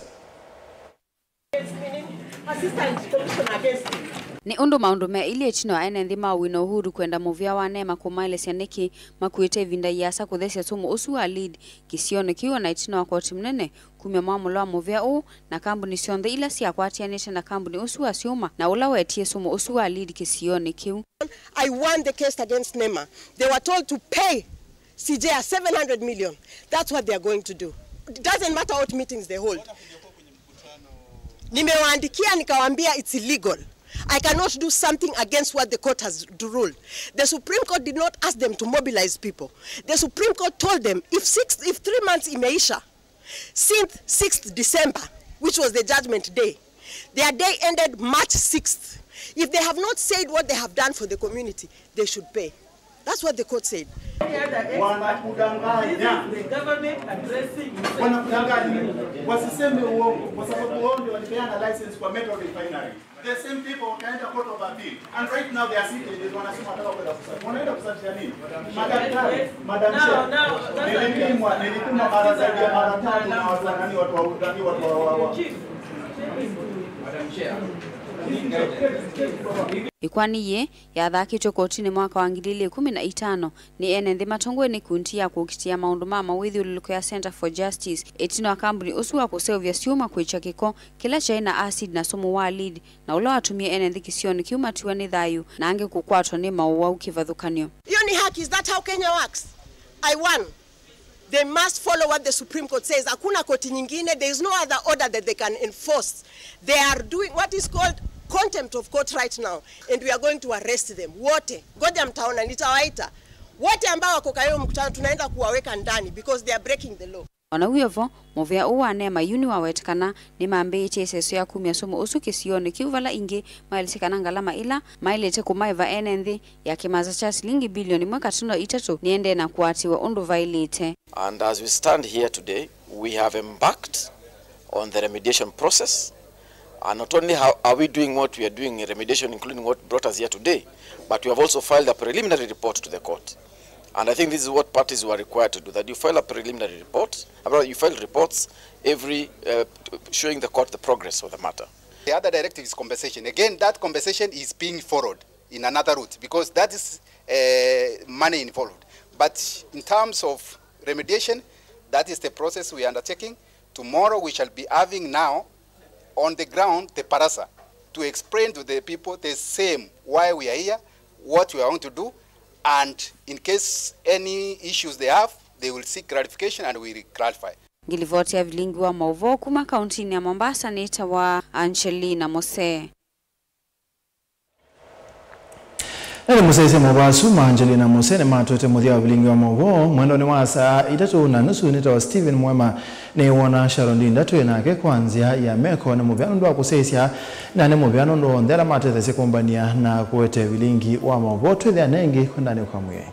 Nĩ ũndũ maũndũ me ilĩ ĩtina wa ene nthĩ ma Owino Uhuru kwenda mũvĩa wa NEMA kũmaelesya nĩkĩ makuĩte ĩvinda yĩasa kũthesya sumu ũsu wa lead kĩsionĩ kĩu, ona ĩtina wa koti mũnene kumya mwamũlo wa mũvĩa ũũ, na kambuni syonthe ila syakwatĩanĩte na kambuni ũsu wa syũma na ũla wetie sumu ũsu wa lead kĩsionĩ kĩu. I won the case against NEMA. They were told to pay CJEA seven hundred million. That's what they are going to do. It doesn't matter what meetings they hold. Nimewaandikia nikawaambia it's illegal. I cannot do something against what the court has ruled. The Supreme Court did not ask them to mobilize people. The Supreme Court told them if six, if three months imeisha, since sixth December, which was the judgment day, their day ended March sixth. If they have not said what they have done for the community, they should pay. That's what the court said. Wanakudanganya. Wanakudanganya. Wasiseme uongo kwa sababu wao ndio walipeana license kwa metal refinery. The same people wakaenda court of appeal. And right now they are sitting, wanasema wanataka kwenda kusafirisha. Wanaenda kusafirisha nini? Madaktari, madam chair. Nilipimwa, nilipimwa mara zaidi ya mara tatu na watu wa nani, watu wa nani, watu wa, wa, wa. Madam chair. Ĩkoani yĩĩ yathakĩtwe kotinĩ mwaka wa ngili ilĩ ikũmi na itano nĩ Ene nthĩ matongoew'e nĩ ikundi ya kũkitĩa maũndũ ma mawĩthyũlũlũko ya Centre for Justice, ĩtina wa kambuni ũsu wa kũseũvya syũma kwĩkya kĩko kĩla kyaĩ na acid na sumu wa lead, na ũla watumie ene nthĩ kĩsionĩ kĩu matiwa nĩ thayũ na angĩ kũkwatwa nĩ maũwau kĩvathũkany'o. Hiyo ni haki? Is that how Kenya works? I won. They must follow what the Supreme Court says. Hakuna koti nyingine, there is no other order that they can enforce. They are doing what is called contempt of court right now, and we are going to arrest them wote. Ngoja mtaona, nitawaita wote ambao wako kwa hiyo mkutano, tunaenda kuwaweka ndani because they are breaking the law. O na wĩ o vo, mũvea ũũ wa Neema Yu nĩwawetekana nĩmambĩĩtye ĩseso ya kumya sumu ũsu kĩsionĩ kĩu, vala ingĩ maelesye kana ngalama ĩla maĩlĩte kũmaĩva ene nthĩ ya kĩmanza kya silingi bilioni ĩmwe katuno itatũ nĩendee na kũatĩĩwa ũndũ vaĩlĩte. And as we stand here today, we have embarked on the remediation process. And not only how are we doing what we are doing in remediation, including what brought us here today, but we have also filed a preliminary report to the court. And I think this is what parties were required to do, that you file a preliminary report, uh, you file reports every, uh, showing the court the progress of the matter. The other directive is compensation. Again, that compensation is being followed in another route because that is, uh, money involved. But in terms of remediation, that is the process we are undertaking. Tomorrow we shall be having now on the ground the barasa to explain to the people the same why we are here, what we are going to do, and in case any issues they have, they will seek clarification and we will clarify. Ngilivoti ya vilingi wa maũvoo kuma kauntinĩ ya Mombasa nĩtawa Angelina Mose. Na nĩ mũsyaĩĩsya maũvoo asu ma Angelina Mose nĩmatwete mũthya wa vilingi wa maũvoo mwendonĩ wa saa itatũ na nusu. Nĩtawa Stephen Mwema. Nĩwona Sharon Ndinda twĩ nake kwa nzĩa ya meko. Nĩ mũvea nũndũ wa kũsyaĩĩsya, na nĩ mũvea nũndũ onthe ala matethasya kũmbany'a na kũete vilingi wa maũvoo. Twĩthĩane ĩngĩ kwendanĩ kwa mwĩai.